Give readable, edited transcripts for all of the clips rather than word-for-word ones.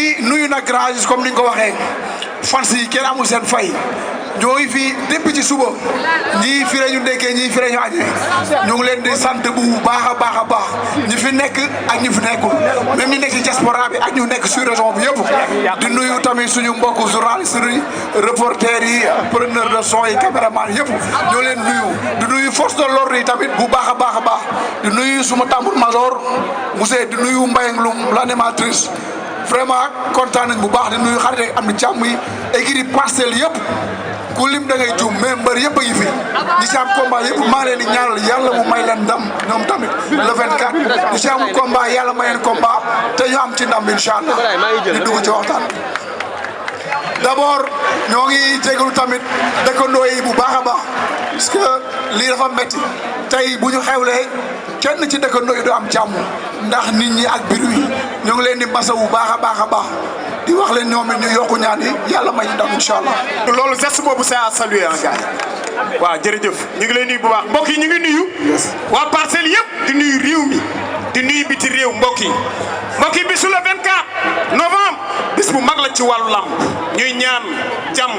di nuyu nag grand comme ni nga ko waxee fans yi kenn amul seen fay ñoo ngi fi depuis ci suba ñii fi la ñu ndekkee ñii fi la ñu añee ñu ngi leen di sant bu baax a baax a baax ñi fi nekk ak ñi fi nekkul même ñi nekk ci diaspora bi ak ñu nekk sur région bi yëpp di nuyu tamit suñu mbokku journaliste yi reporter yi preneur de son yi caméraman yëpp ñoo leen nuyu di nuyu force de l'ordre yi tamit bu baax a baax a baax di nuyu suma tambour major monsieur di nuyu Mbayang Loum l'animatrice vraiment kontaan nañ bu baax di nuyu xarit am na jàmm yi écurie Parcelles yëpp ku lim da ngay juum mais mbër yëpp a ngi fi ñi si am combat yëpp maa leen di ñaanal yàlla mu may leen ndam ñoom tamit le 24 ñi si am combat yàlla may leen combat te ñu am ci ndam incha allah di dugg ci waxtaan. d'abord ñoo ngi jégalu tamit dëkkandoo yi bu baax a baax parce que lii dafa métti tey bu ñu xewlee kenn ci dëkkandoo yi du am jàmm ndax nit ñi ak biir yi ñoo ngi leen di masa bu baax a baax a baax. di wax leen ñoom it ñu yokku ñaan yi yàlla may ñu ndam incha allah. loolu geste boobu c'est à saluer en gars waaw jërëjëf ñu ngi lay nuyu bu baax mbokk yi ñu ngi nuyu. waa Parcelles yëpp di nuyu réew mi di nuyu biti réew mbokk yi bisu le 24 novembre bis bu mag la ci wàllu lamb ñuy ñaan jàmm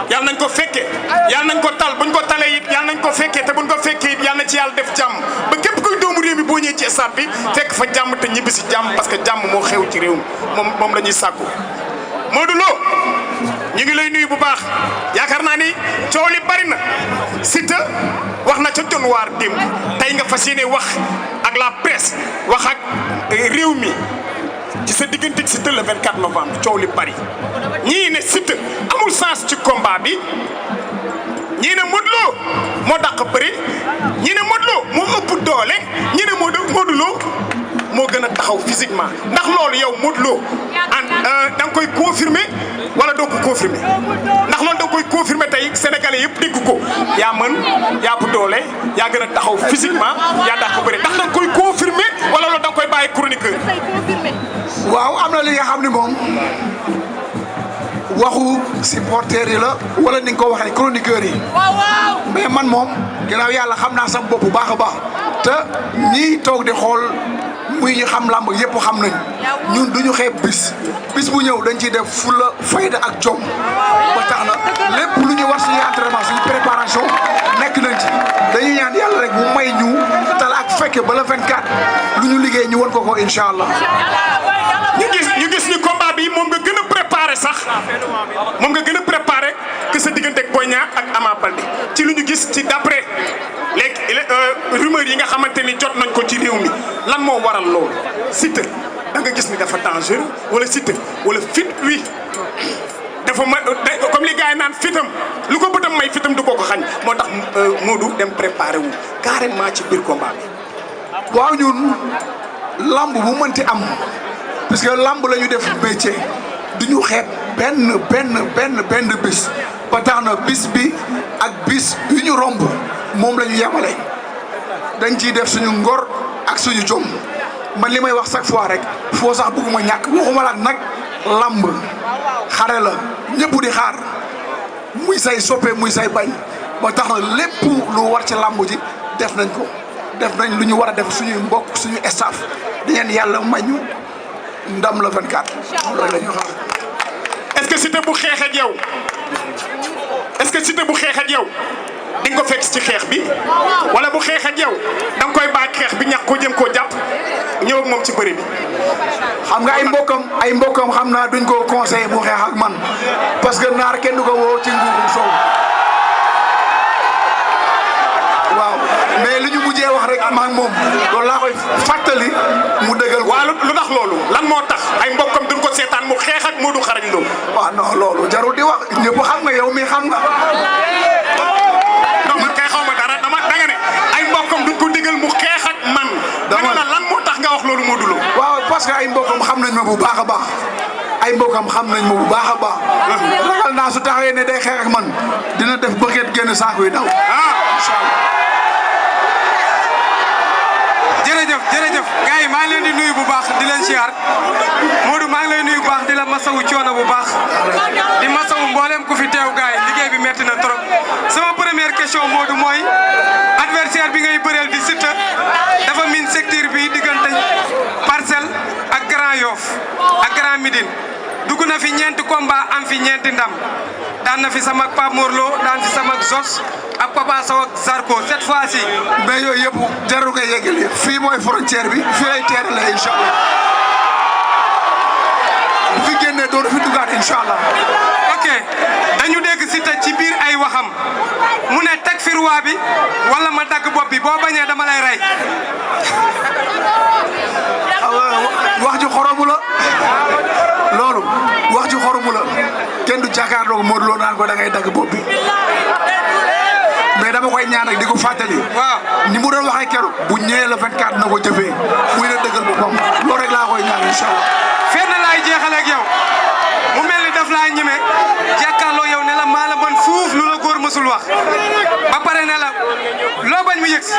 yàlla nañ ko fekke yàlla nañ ko tal buñ ko talee it yàlla nañ ko fekkee te buñ ko fekkee it yàlla na ci yàlla def jàmm ba képp kuy doomu réew mi boo ñëwee ci stade bi fekk fa jàmm te ñibbi si jàmm parce que jàmm moo xew ci réew mi moom la ñuy sàkku Modou Lo ñu ngi lay nuyu bu baax yaakaar naa ni coow li bari na Siteu wax na ca Dionewar démb tey nga fas yéene wax ak la presse wax ak réew mi ci sa diggante ak Siteu le 24 novembre coow li bari ñii ne Siteu amul sens ci combat bi ñii ne Modou Lo moo dàq bëri ñii ne Modou Lo moo ëpp doole ñii ne Modou Lo moo gën a taxaw physiquement ndax loolu yow Modou Lo da nga koy confirmer wala doo ko confirmer ndax loolu da nga koy confirmer tey sénégalais yëpp dégg ko yaa mën yaa ëpp doole yaa gën a taxaw physiquement yaa dàq bëri ndax da nga koy confirmer wala loolu da nga koy bàyyi chroniqueur. waaw am na li nga xam ne moom waxu supporters yi la wala ni nga ko waxee chroniqueurs yi mais man moom ginnaaw yàlla xam naa sama bopp bu baax a baax te ñii toog di xool muy ñu xam làmb yëpp xam nañ ñun duñu xeeb bis bu ñëw dañ ciy def fulla fayda ak jom ba tax na lépp lu ñu war suñu entraînement suñu préparation nekk nañ ci dañuy ñaan yàlla rek bu may ñu tal ak fekke ba le 24 lu ñu liggéey ñu won ko incha allah. ñu gis ni combat bi moom nga gën a préparé sax moom nga gën a préparé que sa diggante ak Boy Niang ak Ama Baldé ci lu ñu gis ci d'après léegi rumeur yi nga xamante ni jot nañ ko ci réew mi lan moo waral loolu Siteu da nga gis ni dafa dangereux wala Siteu wala fit wi dafa comme li gars yi naan fitam lu ko bëtam may fitam du ko xañ moo tax Modou dem préparé wu carrément ci biir combat bi. waaw ñun lamb bu mënti am parce que lamb la ñu def métier du ñu xeeb benn bis ba tax na bis bi ak bis yu ñu romb moom la ñu yemale dañ ciy def suñu ngor ak suñu jom man li may wax chaque fois rek foo sax bëgguma ñàkk waxuma la nag lamb xare la ñëpp di xaar muy say soppe muy say bañ ba tax na lépp lu war ci lamb ji def nañ ko def nañ lu ñu war a def suñuy mbokk suñu staff di ngeen yàlla may ñu ndam la 24 loolu la ñu xam. est-ce que Siteu bu xeex ak yow est-ce que Siteu bu xeex ak yow di nga ko fekk ci xeex bi wala bu xeex ak yow da nga koy bàyyi xeex bi ñàkk ko jëm koo jàpp ñëw ak moom ci bëri bi. xam nga ay mbokkam xam naa duñ ko conseillé mu xeex ak man parce que naar kenn du ko woo ci nguurum soow waaw mais li ñu mujjee wax rek am ak moom loolu laa koy fàttali mu dëggal ko. waaw lu tax loolu lan moo tax ay mbokkam duñ ko seetaan mu xeex ak Modou Xarañ Lo. waaw non loolu jarul di wax ñëpp xam nga yow mi xam nga. non man kay xaw ma dara da nga ne ay mbokkam duñ ko digal mu xeex ak man. dama ne lan moo tax nga wax loolu Modou Lo. waaw parce que ay mbokkam xam nañ ma bu baax a baax ay mbokkam xam nañ ma bu baax a baax. ragal naa su taxawee ne day xeex ak man dina def bëgget génn saako yi daw. incha allah. jërëjëf gars yi maa ngi leen di nuyu bu baax di leen siyaar Modou maa ngi lay nuyu bu baax di la masawu coono bu baax di masawu mboolem ku fi teew gars yi liggéey bi metti na trop sama première question Modou mooy adversaire bi ngay bëreel di Siteu dafa miin secteur bi diggante Parcelles ak Grand Yoff ak Grand Médine dugg na fi ñeenti combat am fi ñeenti ndam daan na fi sama Pape Morlo daan fi sama Zos ak Papa Sow ak Zarko cette fois-ci. mais yooyu yëpp jarul koy yeggali fii mooy frontière bi fii lay teeralee incha allah bu fi génnee doo fi dugaat incha allah. ok dañu dégg Siteu ci biir ay waxam mu ne teg fi roi bi wala ma dagg bopp bi boo bañee dama lay rey. wax ji xoromu la loolu wax ji xoromu la kenn du jàkkaarloo Modou Lo naan ko da ngay dagg bopp bi mais dama koy ñaan rek di ko fàttali. waaw ni mu doon waxee keroog bu ñëwee le 24 na ko jëfee muy la dëggal boppam loolu rek laa koy ñaan incha allah. fenn laay jeexale ak yow mu mel ni daf laa ñeme jàkkaarloo yow ne la maa la mën fuuf lu la góor mësul wax ba pare ne la loo bañ mu yëgsi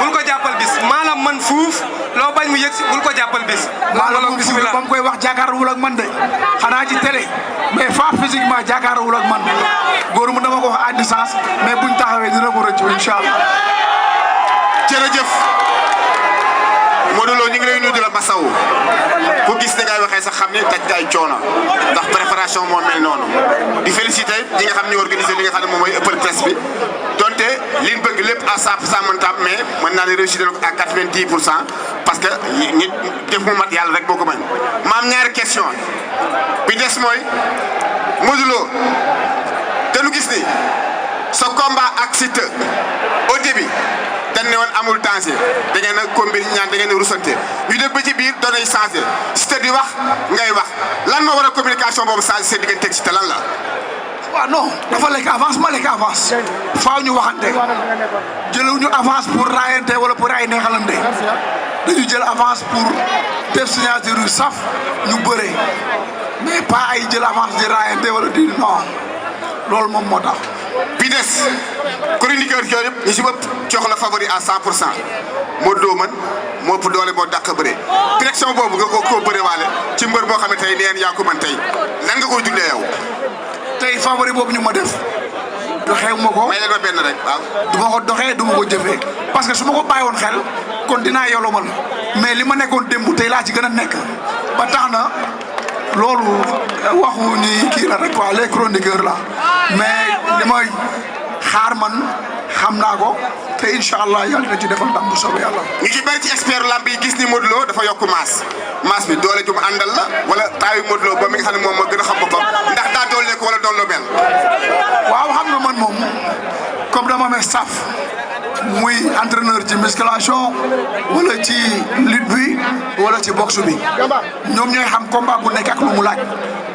bul ko jàppal bis maa la mën fuuf loo bañ mu yëgsi bul ko jàppal bis. maa la mën fuuf ba mu koy wax jàkkaarloowul ak man de xanaa ci télé mais pas physiquement jàkkaarloowul ak man góor mu dama ko wax à distance mais buñ taxawee dina ko rëccu incha allah. jërëjëf Modou Lo ñu ngi lay nuyu di la masawu ku gis ne ngay waxee sax xam ne daj gaay coono ndax préparation moo mel noonu di féliciter ñi nga xam ne organisé li nga xam ne moom mooy ëppal presse bi donte liñ bëgg lépp à 100% mën taam mais mën naa ne réussir à 90% parce que nit def mu mat yàlla rek boo ko mën ma am ñaari question bi des mooy Modou Lo dañu gis ni sa combat ak Siteu au début dañ ne woon amul danger da ngeen a combine ñaan da ngeen a rusante ñu def ba ci biir doonay changé Siteu di wax ngay wax lan moo war a communication boobu changé seen diggante ak Siteu lan la. waaw non dafa lekk avance ma lekk avance faaw ñu waxante jëluñu avance pour raayante wala pour ay neexalante dañu jël avance pour def signature yu saf ñu bëre mais pas ay jël avance di raayante wala di non loolu moom moo tax. bi des chroniqueur yooyu yëpp ñu si bëpp jox la favori à 100% Modou Lo mën moo ëpp doole moo dàq bëre direction boobu nga ko bëre waale ci mbër boo xam ne tey neen yaa ko mën tey lan nga koy dundee yow. tey favori boobu ñu ma def doxeewu ma ko. may leen ma benn rek waaw. du ma ko doxee du ma ko jëfee parce que su ma ko bàyyi woon xel kon dinaa yolomal mais li ma nekkoon démb tey laa ci gën a nekk ba tax na loolu waxu ni kii la rek quoi les chroniqueurs la mais li may xaar man xam naa ko te incha allah yàlla na ci defal ndam bu soobee yàlla. ñu ci bëri ci expert lamb yi gis ni Modou Lo dafa yokk maas bi doole ju mu àndal la wala taayu Modou Lo ba mi nga xam ne moom moo gën a xam boppam ndax daa doole ko wala doon lo mel. waaw xam nga man moom comme dama amee staff muy entraîneur ci musculation wala ci lutte bi wala ci boxe bi ñoom ñooy xam combat bu nekk ak lu mu laaj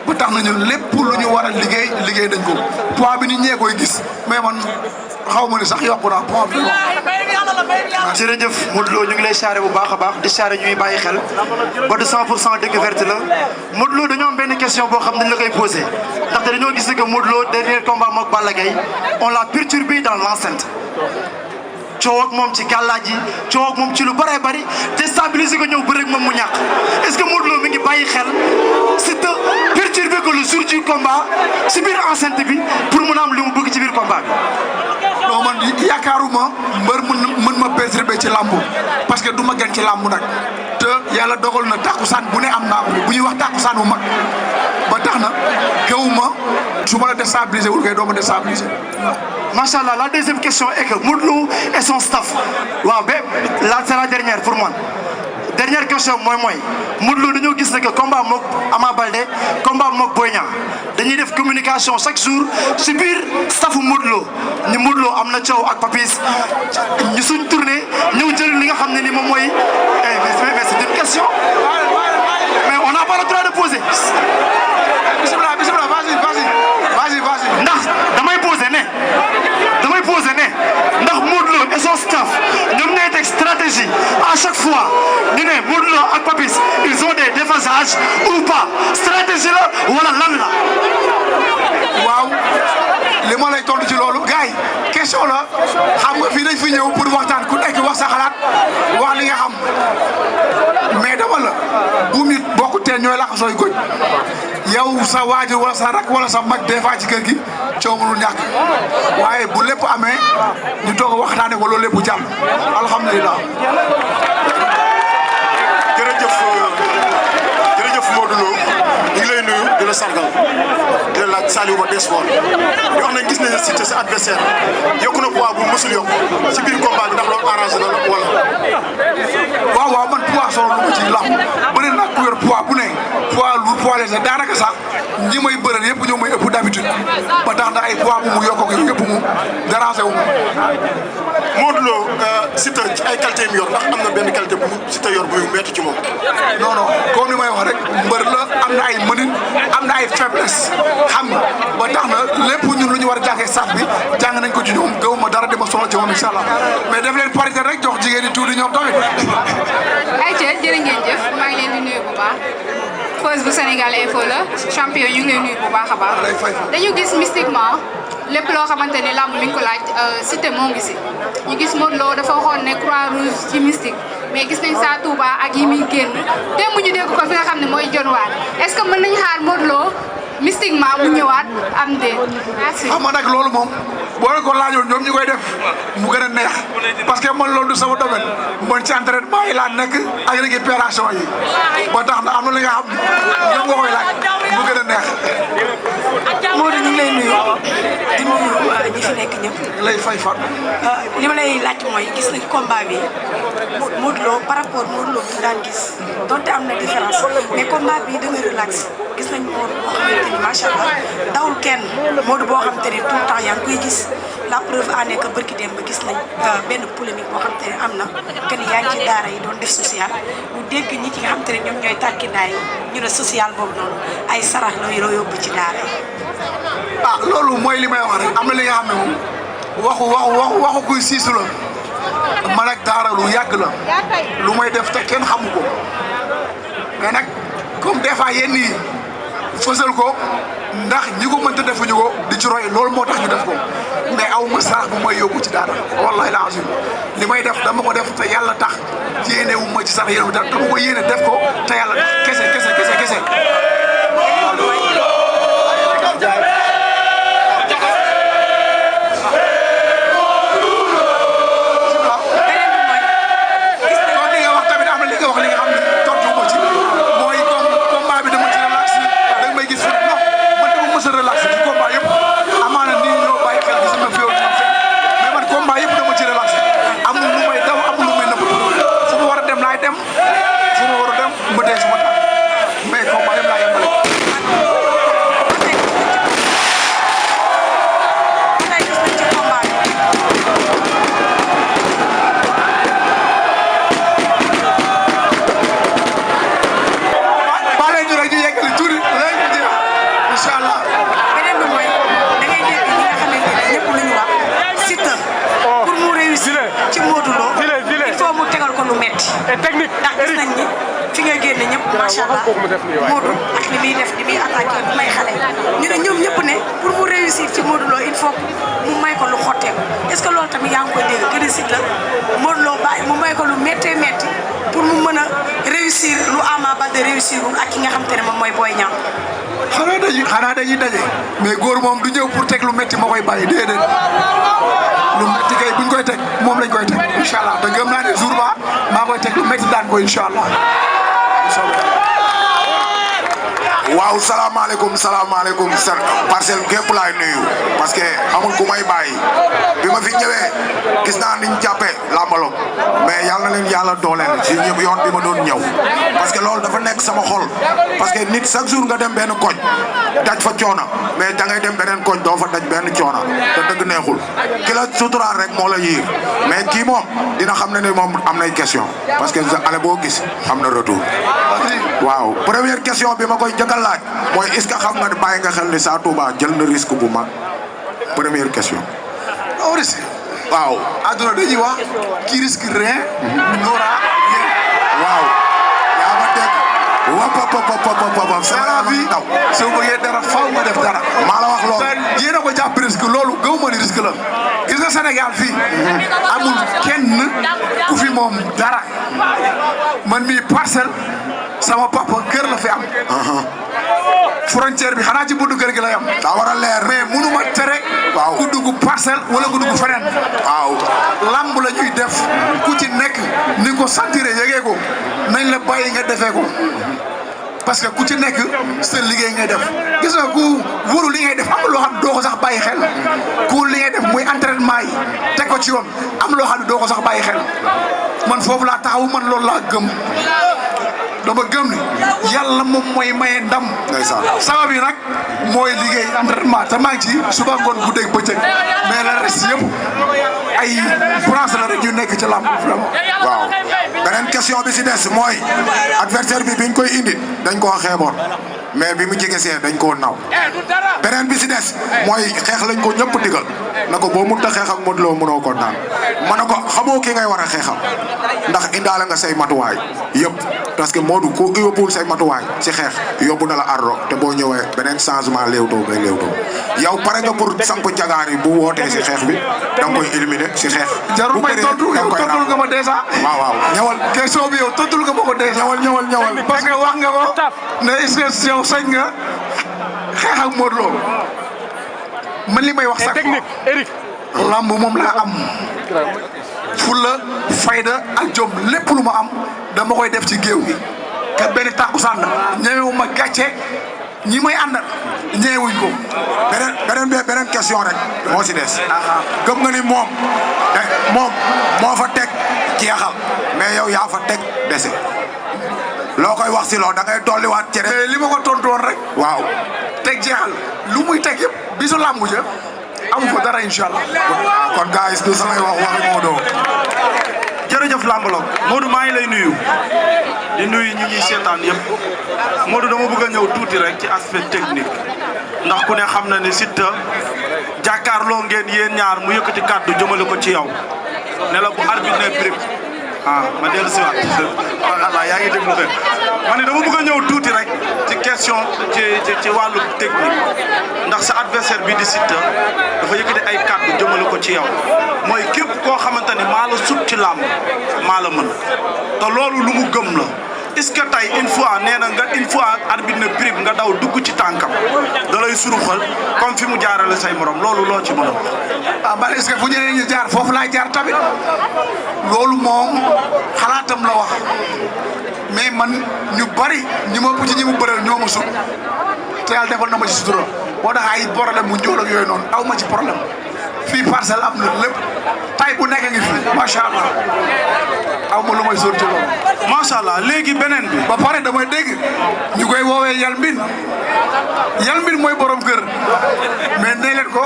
ba tax nañu lépp lu ñu war a liggéey dañ ko poids bi nit ñee koy gis mais man xaw ma ni sax yokku naa poids bi. jërëjëf Modou Lo ñu ngi lay saare bu baax a baax di saare ñuy bàyyi xel ba de 100% découverte la Modou Lo dañoo am benn question boo xam dañ la koy posé ndaxte dañoo gis que Modou Lo dernier combat mook Balla Gaye on l'a perturbé dans l'enceinte coow ak moom ci gàllaaj yi coow ak moom ci lu bëree bëri déstabiliser ko ñëw bëri ak moom mu ñàkk est-ce que Modou Lo mi ngi bàyyi xel Siteu perturbé ko le jour du combat si biir enceinte bi pour mun a am li mu bëgg ci biir combat bi. non man yaakaaruma mbër mën ma perturbé ci làmb parce que du ma gën ci làmb nag te yàlla dogal na tàkkusaan bu ne am naa ko bu ñuy wax tàkkusaan bu mag ba tax na xewuma su ma la déstabiliser wul kay doo ma déstabiliser. Macha Allah, la deuxième question est que Modou Lo et son staff waaw ba là c'est la dernière pour moi dernière question mooy Modou Lo dañoo gis ne que combat mook Ama Baldé combat mook Boy Niang dañuy def communication chaque jour si biir staffu Modou Lo ni Modou Lo am na coow ak Papis ñu suñ tourné ñëw jël li nga xam ne ni moom mooy mais c'est une question mais on n'a pas le droit de poser. bisimilah vas-y. ndax damay poser ne ndax Modou Lo et son staff ñoom ñooy teg stratégie à chaque fois ñu ne Modou Lo ak Papis ils ont des déphasages ou pas stratégie la wala lan la. waaw li ma lay tontu ci loolu gars yi question la xam nga fii dañ fi ñëw pour waxtaan ku nekk wax sa xalaat wax li nga xam mais dama la bu nit bokk teen ñooy laxa sooy goj yow sa waajur wala sa rak wala sa mag des fois ci kër gi coow mënul ñàkk waaye bu lépp amee ñu toog a waxtaane ko loolu lépp jàll alhamdulilah. jërëjëf Modou Lo ñu ngi lay lay nuyu di la sargal di la laaj Saliou Ba des sports di wax ne gis nañu Siteu sa adversaire yokku na poids bu mësul yokk si biir combat bi ndax loolu arrangé na la wala. waaw man poids solo lu ma ci lamb bëri naa ku yor poids bu ne poids lourd poids léger daanaka sax ñi may bëral yëpp ñoo may ëpp d'habitude ba tax na ay poids bu mu yokk ak yëpp mu dérangé wu ma. Modou Lo Siteu ci ay qualité mi yor ndax am na benn qualité bu Siteu yor bu metti ci moom. non comme ni may wax rek mbër la am na ay mënin am na ay faiblesse xam nga ba tax na lépp ñun lu ñu war a jàngee sax bi jàng nañ ko ci ñoom gaw ma dara dama soxla ci moom incha allah mais def leen parité rek jox jigéen ñi tuuti ñoom tamit. ayca jërë ngeen jëf maa ngi leen di nuyu bu baax Feuz bu Sénégal Info la champion ñu ngi leen nuyu bu baax a baax dañu gis mystiquement lépp loo xamante ni làmb mi ngi ko laaj Siteu moo ngi si ñu gis Modou Lo dafa waxoon ne croix rouge ci mystique mais gis nañ saa Touba ak yi muy génn démb ñu dégg ko fi nga xam ne mooy jonwaat est-ce que mën nañ xaar Modou Lo mystiquement mu ñëwaat am déet merci. xam nga nag loolu moom boo leen ko laajoon ñoom ñu koy def mu gën a neex parce que man loolu du sama domaine man ci entraînement yi laa nekk ak récupération yi ba tax na am na li nga xam ñoom nga koy laaj mu gën a neex. Modou ñu ngi lay nuyu di nuyu ñi fi nekk ñëpp. lay fay fan. li ma lay laaj mooy gis nañ combat bi Modou Lo par rapport Modou Lo bi daan gis donte am na différence mais combat bi da nga relax gis nañ Modou boo xamante ni macha allah dawul kenn Modou boo xamante ni tout le temps yaa ngi koy gis la preuve en est que barki démb ba gis nañ benn polémique boo xamante ne am na que ni yaa ngi ci daara yi doon def social ñu dégg ñi ci nga xamante ne ñoom ñooy tàkkindaay ñu ne social boobu noonu ay sarax la yoo yóbbu ci daara yi. ah loolu mooy li may wax rek am na li nga xam ne moom waxu kuy siisu la man ak daara lu yàgg la lu may def te kenn xamu ko mais nag comme des fois yenn yi fësal ko ndax ñi ko mënta defuñu ko di ci roy loolu moo tax ñu def ko mais aw ma sarax bu may yóbbu ci daara wallahi lazim li may def dama ko def te yàlla tax yéene wu ma ci sax yéene dama ko yéene def ko te yàlla tax kese. technique ndax gis nañ ni fi nga génne ñëpp macha allah Modou ak li muy def li muy attaqué bu may xale ñu ne ñoom ñëpp ne pour mu réussir ci Modou Lo il faut mu may ko lu xotteeku est-ce que loolu tamit yaa ngi koy dégg que ne Siteu Modou Lo bàyyi mu may ko lu méttee métti pour mu mën a réussir lu Ama Baldé réussir ak ki nga xam te ne moom mooy Boy Niang. xanaa dañuy daje mais góor moom du ñëw pour teg lu métti ma koy bàyyi déedéet lu métti kay buñ koy teg moom lañ koy teg incha allah te gëm naa ne jour ba maa koy teg lu métti daan ko incha allah. waaw salaamaaleykum seen parcelle gépp laay nuyu parce que amul ku may bàyyi bi ma fi ñëwee gis naa niñ jàppee làmbaloog mais yàlla na leen yàlla dooleel si ñëpp yoon bi ma doon ñëw parce que loolu dafa nekk sama xol parce que nit chaque jour nga dem benn koñ daj fa coona mais da ngay dem beneen koñ doo fa daj benn coona te dëgg neexul ki la suturaal rek moo la yiir mais kii moom dina xam ne ne moom am nay question parce que ale boo gis am na retour waaw première question bi ma koy njëkk a laaj mooy est-ce que xam nga ne bàyyi nga xel ni Sa Touba jël na risque bu mag première question. non risque. waaw. adduna dañuy wax qui risque rien n'aura rien. waaw. yaa ma dégg. wop. sama vie soo bëggee dara faaw nga def dara. maa la wax loolu. yéen a ko jàpp risque loolu gaw ma ni risque la. gis nga Sénégal fii amul kenn ku fi moom dara man mii parcelle sama papa kër la fi am. frontière bi xanaa ci buntu kër gi la yam. daa war a leer mais munu ma tere. waaw ku dugg parcelle wala ku dugg feneen. waaw. lamb la ñuy def ku ci nekk ni ko sentir yëgee ko nañ la bàyyi nga defee ko parce que ku ci nekk sa liggéey ngay def gis nga ku wóoru li ngay def am loo xam ne doo ko sax bàyyi xel ku li ngay def muy entraînement yi teg ko ci yoon am loo xam ne doo ko sax bàyyi xel man foofu laa taxawu man loolu laa gëm dama gëm ni yàlla moom mooy maye ndam. sabab yi nag mooy liggéey entraînement te maa ngi ci suba ngoon guddeeg bëccëg mais la reste yëpp ay branche la rek yu nekk ci làmb waaw beneen question bi si des mooy adversaire bi biñ koy indi dañ koo xeeboon mais bi mu jege see dañ koo naw beneen bi si des mooy xeex lañ ko ñëpp digal na ko boo mënut a xeex ak Modou Lo mënoo ko daan ma ne ko xamoo ki ngay war a xeexam ndax indaale nga say matuwaay yëpp parce que Modou ku yóbbuwul say matuwaay si xeex yóbbu na la ardo te boo ñëwee beneen changement léewtoo ngay léewtoo yow pare nga pour samp jagaar yi bu wootee si xeex bi da nga koy éliminer si xeex. jarul may tontu yow tontul nga ma dèjà. waaw ñëwal question bi yow tontul nga ma ko dèjà. ñëwal parce que wax nga ko ne est-ce que yow sañ nga xeex ak Modou Lo man li may wax sax technique Eric. lamb moom laa am fulla fayda ak jom lépp lu ma am dama koy def ci géew gi kat benn tàkkusaan la ñemewu ma gàcce ñi may àndal ñeewuñ ko. beneen question rek moo si des. gëm nga ni moom moo fa teg jeexal mais yow yaa fa teg dese loo koy wax si loolu da ngay dolliwaat cere. mais li ma ko tontu woon rek. waaw teg jeexal lu muy teg yëpp bisu làmbu ja amu fa dara incha allah. kon gars yi du samay waxi Modou. jërëjëf Lambalog Modou maa ngi lay nuyu di nuyu ñi ñuy seetaan yëpp Modou dama bëgg a ñëw tuuti rek ci aspect technique ndax ku ne xam na ne Siteu jàkkaarloo ngeen yéen ñaar mu yëkkati kàddu jëmale ko ci yow ne la bu arbitre ne prime ma dellu si waat Allah yaa ngi déglu xel ma ne dama bëgg a ñëw tuuti rek ci question ci wàllu technique ndax sa adversaire bi di Siteu dafa yëkkati ay kàddu jëmale ko ci yow mooy képp koo xamante ni maa la sut ci làmb maa la mën te loolu lu mu gëm la est-ce que tey une fois nee na nga une fois arbitre ne prime nga daw dugg ci tànkam da lay suruxal comme fi mu jaarale say morom loolu loo ci mën a wax. man est-ce que fu ñeneen ñi jaar foofu laay jaar tamit loolu moom xalaatam la wax mais man ñu bari ñi ma ëpp ci ñi mu bëreel ñoo ma sut te yàlla defal na ma ci sutura boo tax ay problème mu njóol ak yooyu noonu aw ma ci problème fii parcelle am na lépp tay bu nekk ngi fi macha allah aw ma lu may sóor ci loolu. macha allah léegi beneen bi. ba pare damay dégg ñu koy woowee yalmbin mooy borom kër mais nee leen ko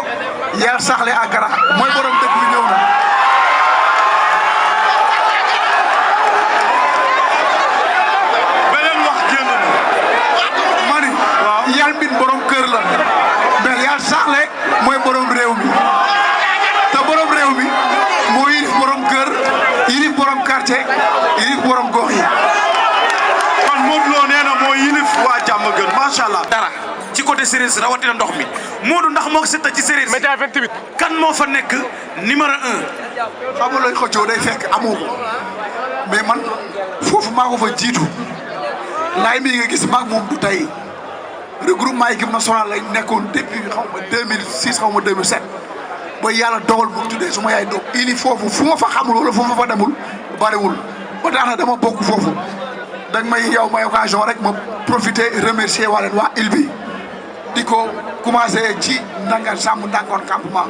yal saxle ak gara mooy borom dëkk bi ñëw na. beneen wax génn na. ma ni. waaw yalmbin borom kër la mais yal saxle mooy borom réew mi te borom réew mi moo yilif borom kër yilif borom quartier yilif borom gox yi. kon Modou Lo nee na moo yilif waa jàmm gën macha allah. dara ci côté séeréer si rawatina ndox mi Modou ndax moo ko Siteu ci séeréer si. média 28. kan moo fa nekk numéro 1. xam nga looy xëccoo day fekk amoo ko mais man foofu maa ko fa jiitu laay mii nga gis maag moom du tey regroupement équipe nationale lañ nekkoon depuis xaw ma 2006 xaw ma 2007 ba yàlla dogal bu tuddee su ma yaay doog ili foofu fu ma fa xamul wala fu ma fa demul bariwul ba tax na dama bokk foofu dañ may yow may occasion rek ma profiter remercier waa leen waa il bi di ko commencé ci ndangaan sàmm ndangoon campement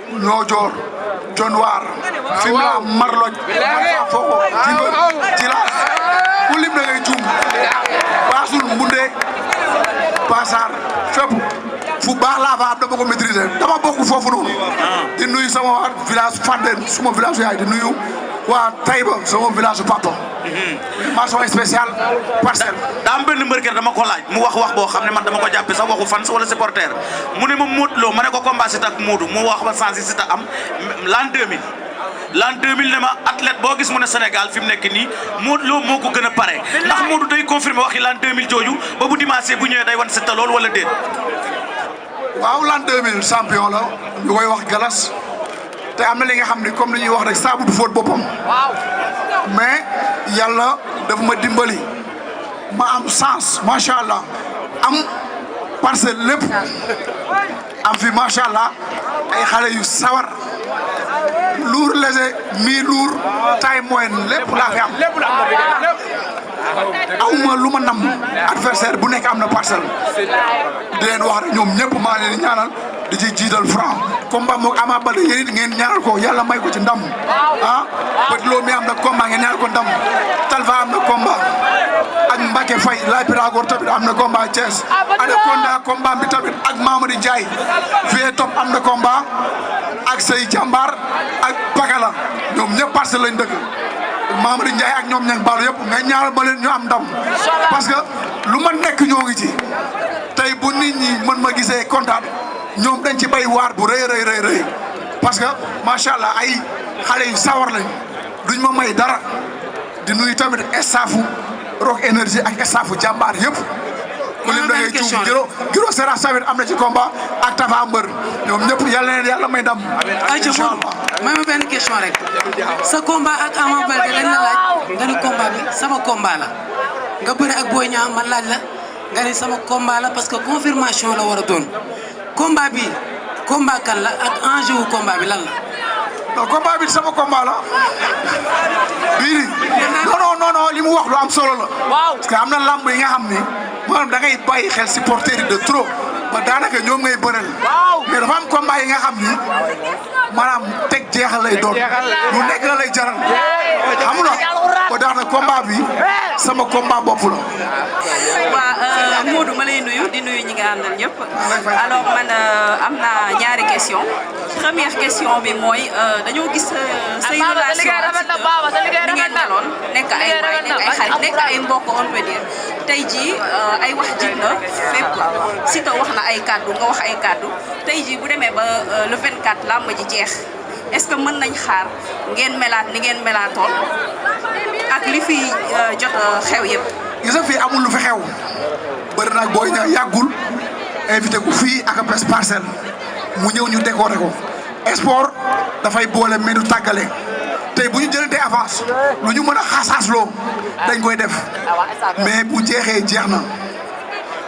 Niodior Dionewar Fimela Marloj Foko Djilass ku lim da ngay juum Baasul Mbunde Bassar fépp fu baax laa fa am dama ko maîtriser dama bokk foofu noonu di nuyu sama waa village Fandène suma village yaay di nuyu waa Taïba sama village papa mention spéciale parcelle daa am benn mbërkër dama ko laaj mu wax boo xam ne man dama ko jàppe sax waxu fans wala supporter mu ne ma Modou Lo ma ne ko combat Siteu ak Modou mu wax ba sens Siteu am l'an 2000 ne ma athlète boo gis mu ne Sénégal fi mu nekk nii Modou Lo moo ko gën a pare ndax Modou day confirmer waxi l'an 2000 jooju ba bu dimanche bu ñëwee day wan Siteu loolu wala déet. waaw l'an 2000 champion la ñu koy wax galas te am na li nga xam ni comme li ñuy wax rek saabu du fóot boppam mais yàlla daf ma dimbali ma am sens macha allah am parcelle lépp am fi macha allah ay xale yu sawar lourd léger mi lourd taille moyenne lépp laa fi am awma lu ma nam adversaire bu nekk am na parcelle di leen wax rek ñoom ñëpp maa leen di ñaanal di ci jiital Franc combat moog Ama Baldé yéen it ngeen ñaanal ko yàlla may ko ci ndam ah Petit Lo mi am na combat ngeen ñaanal ko ndam Talfa am na combat ak Mbacke Faye Laye Pythagore tamit am na combat Thiès Anaconda combat bi tamit ak Mamadou Ndiaye Vieux Top am na combat ak Sey Jambar ak Pakala ñoom ñëpp parcelle lañ dëkk Mamadou Ndiaye ak ñoom ñang baalu yëpp nga ñaanal ma leen ñu am ndam parce que lu ma nekk ñoo ngi ci tey bu nit ñi mën ma gisee kontaan ñoom dañ ci bay waar bu rëy parce que macha allah ay xale yu sawar lañ duñ ma may dara di nuyu tamit staffu Rock Énergie ak staffu jàmbaar yëpp. ku lim da ngay juum Giro Seras tamit am na ci combat ak Tafa Mbër ñoom ñëpp yàlla na yàlla may ndam. incha allah may ma benn question rek sa combat ak Ama Baldé dañ la laaj nga ni combat bi sama combat la nga bëre ak Boy Niang man laaj la nga ni sama combat la parce que confirmation la war a doon. combat bi combat kan la ak enjeu wu combat bi lan la. non combat bi sama combat la bii non li mu wax lu am solo la. parce que am na lamb yi nga xam ni maanaam da ngay bàyyi xel supporter yi de trop ba daanaka ñoom ngay bëreel mais dafa am combat yi nga xam ni maanaam teg jeexal lay doon lu nekk la lay jaral xam nga ba tax na combat bi sama combat bopp la. waaw Modou ma lay nuyu di nuyu ñi nga àndal ñëpp alors man am na ñaari question première question bi mooy dañoo gis say relation ni ngeen meloon nekk ay waay nekk ay xarit nekk ay mbokk on peut dire tey jii ay wax jib na fépp Siteu wax na ay kàddu nga wax ay kàddu tey jii bu demee ba le 24 làmb ji jeex est-ce que mën nañ xaar ngeen melaat ni ngeen melaatoon ak li fi jot xew yëpp. gis nga fii amul lu fi xew bëri nag Boy Niang yàggul invité ko fii ak bés parcelle mu ñëw ñu décoré ko sport dafay boole mais du tàggale tey bu ñu jëlantee avance lu ñu mën a xasaasloo dañ koy def mais bu jeexee jeex na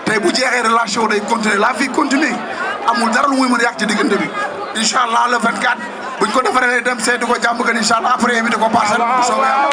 tey bu jeexee relation day continuer la vie continue amul dara lu muy mën a yàq ci diggante bi incha allah le 24 buñ ko defaree dem seeti ko jàmm gan incha allah après invité ko parcelle bu soobee yàlla